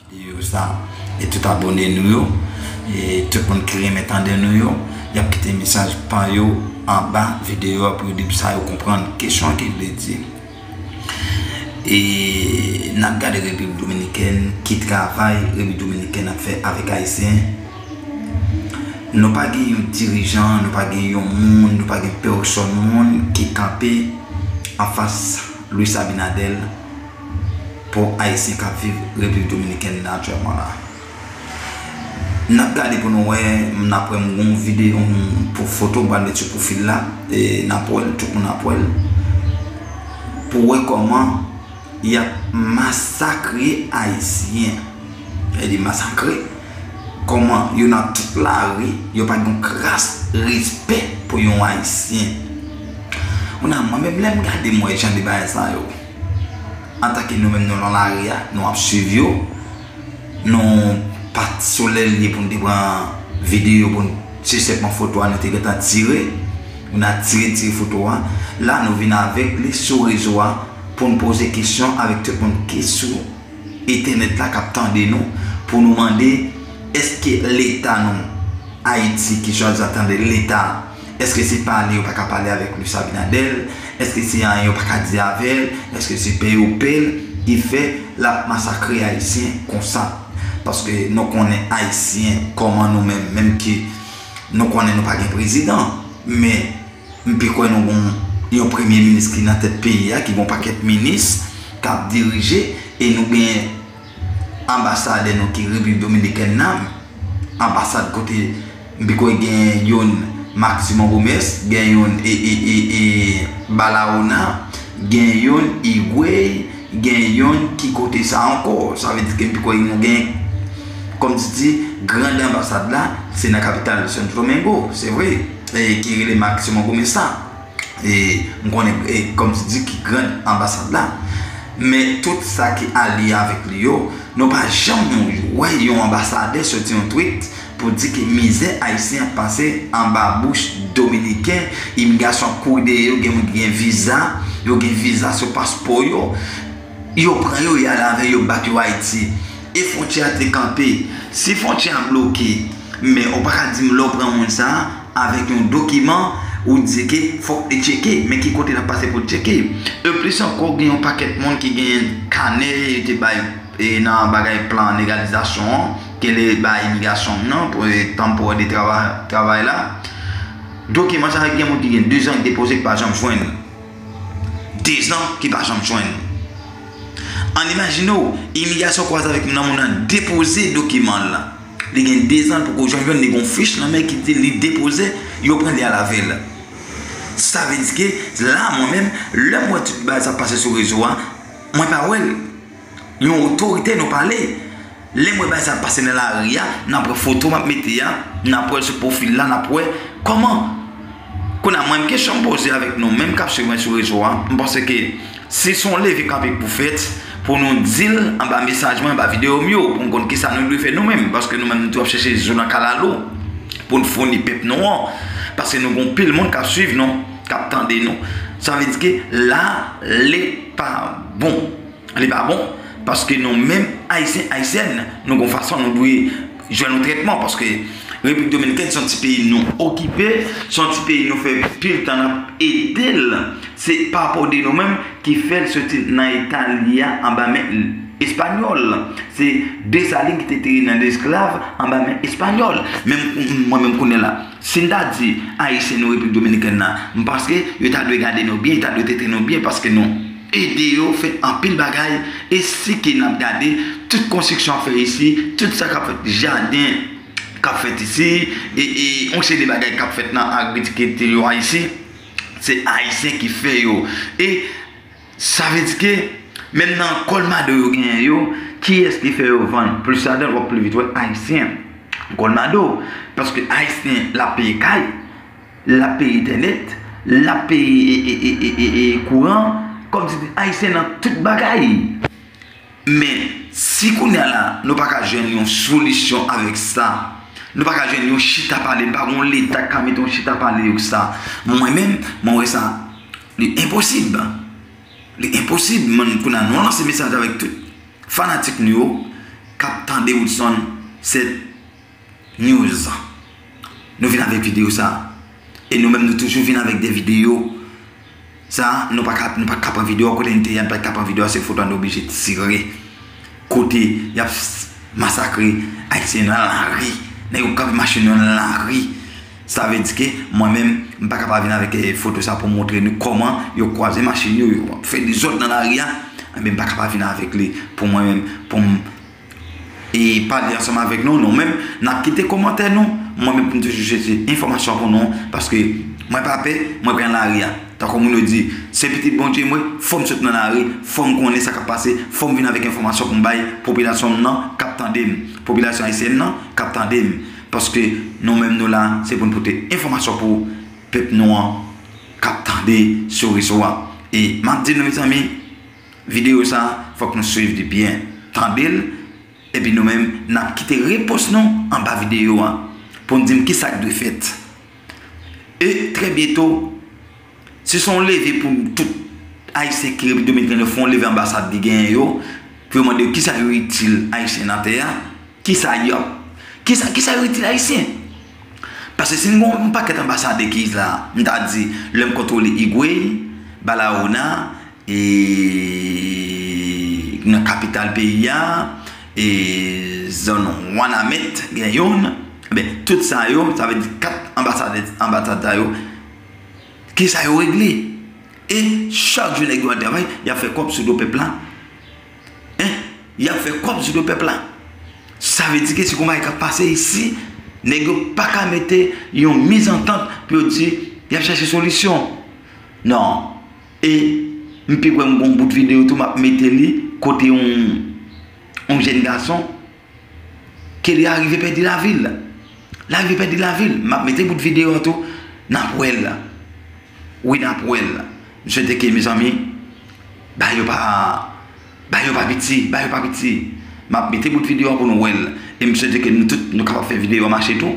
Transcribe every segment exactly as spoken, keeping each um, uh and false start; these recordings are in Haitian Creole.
Videyo sa, e tout abòne nou yo, e tout moun ki renmen tande nou yo, y ap kite mesaj pa yo anba videyo a pou yo di m sa yo konprann kesyon an ki vle di. E n ap gade Repiblik Dominikèn, ki travay Repiblik Dominikèn ap fè avèk Ayisyen. Nou pa gen yon dirijan, nou pa gen yon moun, nou pa gen pèsòn moun ki kanpe anfas Luis Abinader pou Ayisyen k ap viv Repiblik Dominikèn nan aktyèlman la. N ap gade pou nou wè, n ap wè m gon videyo, yon pou foto m pral met sou pwofil la, e n ap wè l, tout moun ap wè l, pou wè kòman y ap masakre Ayisyen. Sa vle di masakre, kòman yo nan tout lari, yo pa gen yon kras respè pou yon Ayisyen. Kounye a, mwen menm, lè m gade, m wè jan de bagay sa yo, antanke nou menm nou nan lari a, nou ap swiv yo, nou pa t sou lè l ye pou n te pran videyo, pou n sisètman foto a, nou te gentan tire, nou tire, tire foto a. La, nou vin avèk li sou rezo a pou n poze kesyon avèk tout moun ki sou entènèt la k ap tande nou, pou nou mande, èske Leta nou, Ayiti, ki swadizan tande Leta, èske se pale yo pa ka pale avèk Luis Abinader? Èske se anyen yo pa ka di avè l? Èske se pè yo pè l ki fè l ap masakre Ayisyen konsa? Paske nou konnen Ayisyen, kòman nou menm, menm ke nou konnen nou pa gen prezidan, men m pi kwè nou gon yon premye minis ki nan tèt peyi a, ki gon pakèt minis k ap dirije, e nou gen anbasadè nou ki Repiblik Dominikèn nan, anbasad kote m pi kwè gen youn Maximo Gomez, gen youn e, e, e, e, Barahona, gen youn Higuey, gen youn ki kote sa ankò. Sa vle di ke m pi kwè nou gen, kòm di di, grand anbasad la, se nan kapital Santo Domingo, se vre, e ki rele Maximo Gomez sa. E m konnen, e, kòm di di ki grand anbasad la. Men tout sa ki alye avèk li yo, nou pa janm wè yon anbasadè soti yon tweet pou di ke mizè Ayisyen ap pase anba bouch Dominiken, imigrasyon ap kouri dèyè yo, gen moun ki gen viza, yo gen viza sou paspò yo, yo pran yo, y ale avè yo, bat yo Ayiti. E fwontyè a te kanpe. Si fwontyè a bloke, men ou pa ka di m lè w pran moun sa a, avèk yon dokiman, ou di ke fòk li tcheke, men ki kote l ap pase pou l tcheke? E plis ankò, gen yon pakèt moun ki gen kanè, yo te bay, e, nan bagay plan legalizasyon an, ke le bay imigrasyon nan, pou, e, tanpòrè de travay, travay la. Dokiman sa a, gen moun ki gen dezan ki depoze, ki pa janm jwenn. Dezan ki pa janm jwenn. Ann imajine w, imigrasyon kwaze avèk moun nan, moun nan depoze dokiman l la. Li gen dezan l poko janm jwenn, li gon fich nan men ki di li depoze, yo pran li al avè l. Sa vle di ke la, mwen menm, lè m wè tout bagay sa ap pase sou rezo a, mwen pa wè l. Yon otorite nou pale. Lè m wè bagay sa ap pase nan lari a, n ap wè foto m ap mete a, n ap wè l sou pwofil la, n ap wè kòman. Kounye a, mwen, kesyon m poze avèk nou menm k ap swiv mwen sou rezo a, m panse ke si se yon leve kanpe k pou fèt, pou nou di l anba mesaj mwen, anba videyo m yo, pou n konn kisa nou dwe fè nou menm, paske nou menm nou tou ap chèche zo nan kalalou pou n founi pèp nou an, paske nou gon pil moun k ap swiv nou, k ap tande nou. Sa vle di ke la, li pa bon. Li pa bon, paske nou menm, Ayisyen, Ayisyèn, nou gon fason nou dwe jwenn yon trètman, paske Repiblik Dominikèn se yon ti peyi nou okipe, se yon ti peyi nou fè pil tan n ap ede l. Se pa rapò de nou menm ki fè l soti nan eta l ye a anba men Espanyòl. Se Desalin ki te tire nan lesklav anba men Espanyòl. Men mwen menm kounye a la, si n ta di Ayisyen nou Repiblik Dominikèn nan, m panse yo ta dwe gade nou byen, yo ta dwe trete nou byen, paske nou ede yo fè anpil bagay. E si ke n ap gade, tout konstriksyon ap fè isi, tout sa k ap fèt, jaden k ap fèt isi, e, e yon seri de bagay k ap fèt nan agrikilti yo a isi, se Ayisyen ki fè yo. E sa vle di ke menm nan kòlmado yo genyen yo, kiyès ki fè yo vann plis ladan? W ap pi vit wè Ayisyen kòlmado, paske Ayisyen l ap peye kay, l ap peye entènèt, l ap peye, e, e, e, e, e, e, kouran, kòmsi Ayisyen nan tout bagay. Men, si kounye a la, nou pa ka jwenn yon solisyon avèk sa, nou pa ka jwenn yon chita pale, m pa gen yon leta k ka mete yon chita pale yo k sa. Mwen menm, mwen wè sa, li enposib. Li enposib. Mwen, kounye a, nou lanse mesaj avèk tout fanatik nou yo, k ap tande Woodson Sèt News. Nou vin avèk videyo sa. E nou menm, nou toujou vin avèk de videyo. Sa, nou pa ka, nou pa ka pran videyo kote n te ye a, nou pa ka pran videyo a, se foto a nou oblije tire. Kote y ap masakre Ayisyen nan lari. Nèg yo kanpe machin yo nan lari. Sa vle di ke mwen menm, m pa ka pa vin avèk, eh, foto sa pou montre nou kòman yo kwaze machin yo, yo fè dezòd nan lari a. Enben, m pa ka pa vin avèk li pou mwen menm, pou m, e, pale ansanm avèk nou. Nou menm, n ap kite kòmantè nou. Mwen menm, pou m toujou chèche enfòmasyon pou nou, paske mwen pa pè, mwen pran lari a. Tankou moun yo di, se pitit Bondye mwen, fò m sot nan lari, fò m konnen sa k ap pase, fò m vin avèk enfòmasyon pou m bay popilasyon m nan k ap tande m, popilasyon ayisyèn nan k ap tande m. Paske nou menm nou la, se pou n pote enfòmasyon pou pèp nou an k ap tande sou rezo a. E m ap di nou, mezanmi, videyo sa, fòk nou swiv li byen, tande l, epi nou menm, n ap kite repons nou anba videyo a pou n di m kisa k dwe fèt. E trè byento, si se yon leve pou tout Ayisyen ki Repiblik Dominikèn yo fè yon leve anbasad ki genyen yo, pou yo mande yo kisa yo itil Ayisyen nan tè a, kisa y ap, kisa, kisa yo itil Ayisyen. Paske si n gen yon pakèt anbasadè ki la, m ta di, lè m kontwole Higüey, Barahona, e nan kapital peyi a, e zòn Wanament, gen youn. Enben, tout sa yo, sa vle di kat anbasadè, anbasad sa yo, kisa yo regle? E chak jou nèg yo al travay, y ap fè kòb sou do pèp la. Hein? Y ap fè kòb sou do pèp la. Sa vle di ke si gon bagay k ap pase isi, nèg yo pa ka mete yon mizantant pou yo di y ap chèche solisyon. Non. E m pi kwè m gon bout videyo tou, m ap mete li kote yon, yon jèn gason ke li arive pèdi lavi l. Li arive pèdi lavi l. M ap mete bout videyo an tou. N ap wè l. Wi, n ap wè l. M swete ke, mezanmi, bagay yo pa, bagay yo pa piti, bagay yo pa piti. M ap mete bout videyo an pou nou wè l. E m swete ke nou tout, nou kapab fè videyo an mache tou.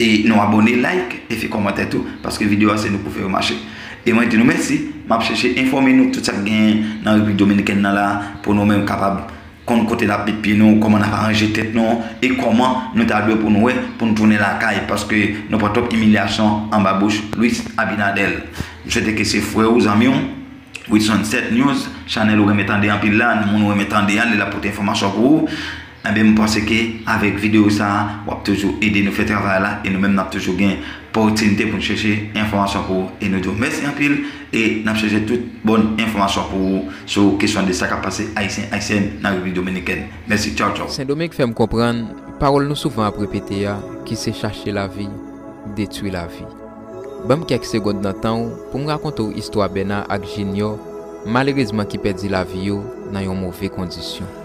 E nou abòne, like, e fè kòmantè tou, paske videyo a se nou pou fè yo mache. E mwen di nou mèsi, m ap chèche enfòme nou tout sa k genyen nan Repiblik Dominikèn nan la, pou nou menm kapab konn kote n ap met pye nou, kòman n ap aranje tèt nou, e kòman nou ta dwe pou nou wè, pou nou tounen lakay, paske nou pran twòp imilyasyon anba bouch Luis Abinader. M swete ke se frè w, zanmi w, Wilson Sèt News, chanèl ou renmen tande anpil la, moun ou renmen tande a, li la pote enfòmasyon pou ou. Enben, m panse ke avèk videyo sa a, w ap toujou ede nou fè travay la, e nou menm n ap toujou gen pòtinite pou n chèche enfòmasyon pou ou, e nou di w mèsi anpil, e n ap chèche tout bòn enfòmasyon pou ou sou kesyon de sa k ap pase Ayisyen, Ayisyèn nan Repiblik Dominikèn. Mèsi, tchaw, tchaw. Sendomeng fè m konprann, pawòl nou souvan ap repete a, ki se chache lavi, detwi lavi. Ban m kèk segonn nan tan w pou m rakonte w istwa Bèna ak Jinyò, malerezman ki pèdi lavi yo nan yon move kondisyon.